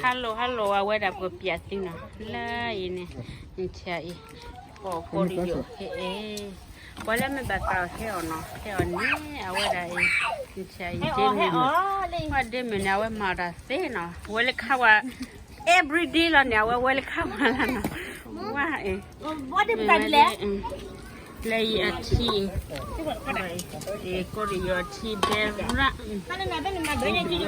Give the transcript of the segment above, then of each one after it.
Hello hello အဝဲဒၣ်ပကပျးသုနီၤ လၢအံၤန့ၣ် နထံၣ်အံၤ ပကိးရံယိာ်ဟဲအံၤ ပှၤလၢမ့ၢ်ဘၣ်သးဟဲအီၤနီၤ ဟဲအီၤန့ၣ် အဝဲဒၣ်အံၤ နထံၣ်အံၤ ဒ့မုၣ် ပှၤဒ့မုၣ်န့ၣ် အဝဲမၤတၢ်သ့နီၤ ဝဲလၢခါဝဲ everyday လီၤန့ၣ် အဝဲဝဲလၢခါဝဲလီၤနီၤ ဝဲအံၤ လၢယအထံ ကိးရံယိာ်အထံဘဲရၣ် ဒ့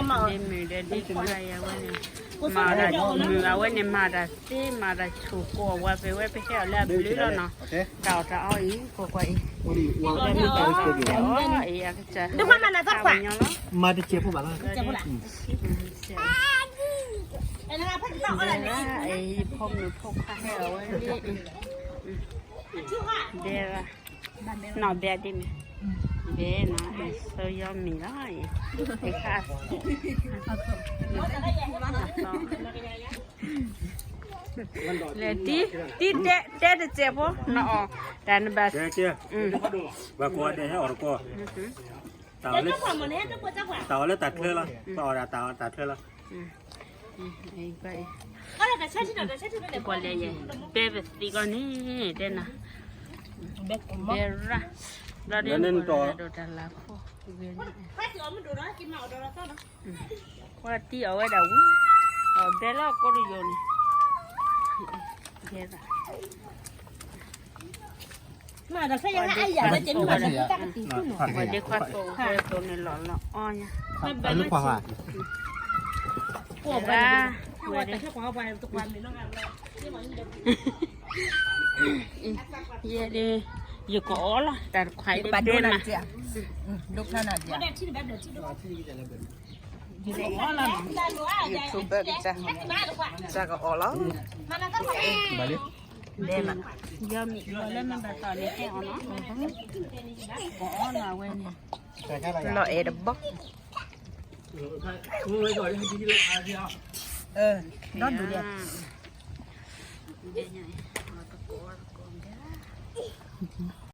မုၣ်ဒီးဒ့ခွါယၤဝဲန့ၣ် မၤတၢ်မုၣ်အဝဲန့ၣ် မၤတၢ်ဆိၣ်ကိးဝဲ ပဝဲပဟဲအီၤလၢအဘျုးလီၤနီၤ တၢ်အီၣ်တၢ်အီအံၤ ကွၢ်ကွၢ်အံၤ အံၤ အကစၢ် မၤတစဲးဖိဘၣ်လီၤ အံၤ ဖိမုၣ်ဖိခွါဟဲအီၤဝဲလံ ဘဲရၣ် နီၢ်ဘဲဒ်မ့ၢ် ဘဲနီၤ ဆိယီမံၤလီၤ အခါ လဲၤတံၤ တံၤတဲတဲတစဲးဖိ နအီၣ် တၢ်နဘၣ် ဘၣ်ကိးဂၤဒဲးဟဲအီၣ်တကိး တၢ်အီၣ်လၢ တၢ်အီၣ်လၢတၢ်ချၢလီၤ ပအီၣ်ဒၣ်တၢ်အီၣ်တၢ်ချၢလီၤ ပလဲၤယဲ တဲပသံကီးန့ၣ် တဲနၤ ဘဲရၣ် ဘျီဒ်န့ၣ် ဒိၣ်တၢ်လၤခိၣ် ဝဲတံၤအီၣ်ဝဲဒၣ်ဝံၤ အီၣ်ဘဲလၢကိးတယိာ်န့ၣ် ဘဲရၣ် ပှၤဒ့ခွါသိးဝဲသိးန့ၣ်လီၤလီၤအီညါ လၢပှၤ ဝဲဒၣ် ယဲဒၣ် ယကအီၣ်လီၤ တၢ်တခွါအံၤဒ်တဲမး ဒိၣ်ဖျါနၤဒ် YouTube ကစၢ် ကစၢ်ကအီၣ်လီၤ ဒဲမး ယီမံၤလၢမ့ၢ်ဘၣ်သီန့ၣ်ဟဲအီၣ်နီၤ ကအီၣ်လီၤအဝဲန့ၣ် လီၤအဲၣ်တဘီ ဒီဒူၣ်ဒဲး တကိးတကိး